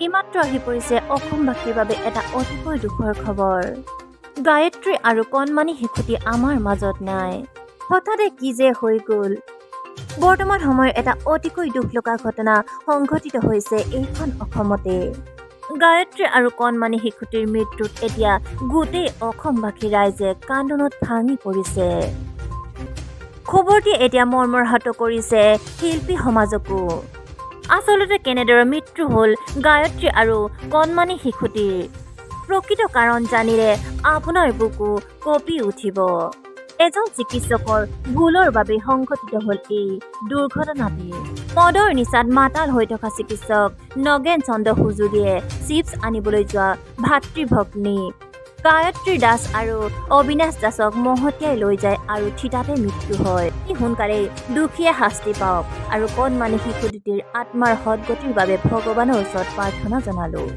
এইমাত্ৰ আহি পৰিছে অসমবাসীৰ বাবে এটা অতিকৈ দুখৰ খবৰ। গায়ত্ৰী আৰু কণমানি শিশুটি আমাৰ মাজত নাই। হঠাতে কি যে হৈ গ'ল! বৰ্তমান সময়ৰ এটা অতিকৈ দুখ লগা ঘটনা সংঘটিত হৈছে এইখন অসমতে। গায়ত্ৰী আৰু কণমানি শিশুটিৰ মৃত্যুত এতিয়া গোটেই অসমবাসী ৰাইজে কান্দোনত ভাঙি পৰিছে। খবৰটি এতিয়া মৰ্মাহত কৰিছে শিল্পী সমাজকো। আচলতে কেনেদৰে মৃত্যু হ'ল গায়ত্ৰী আৰু কণমানি শিশুটিৰ, প্ৰকৃত কাৰণ জানিলে আপোনাৰ বুকু কঁপি উঠিব। এজন চিকিৎসকৰ ভুলৰ বাবে সংঘটিত হ'ল এই দুৰ্ঘটনাটি। মদৰ নিচাত মাতাল হৈ থকা চিকিৎসক নগেন চন্দ্ৰ হুজুৰীয়ে চিপছ আনিবলৈ যোৱা ভাতৃ ভগ্নী গায়ত্ৰী দাস আৰু অবিনাশ দাসক মহতিয়াই লৈ যায় আৰু থিতাতে মৃত্যু হয়। অতি সোনকালেই দোষীয়ে শাস্তি পাওক আৰু কণমানি শিশু দুটিৰ আত্মাৰ সদগতিৰ বাবে ভগৱানৰ ওচৰত প্ৰাৰ্থনা জনালোঁ।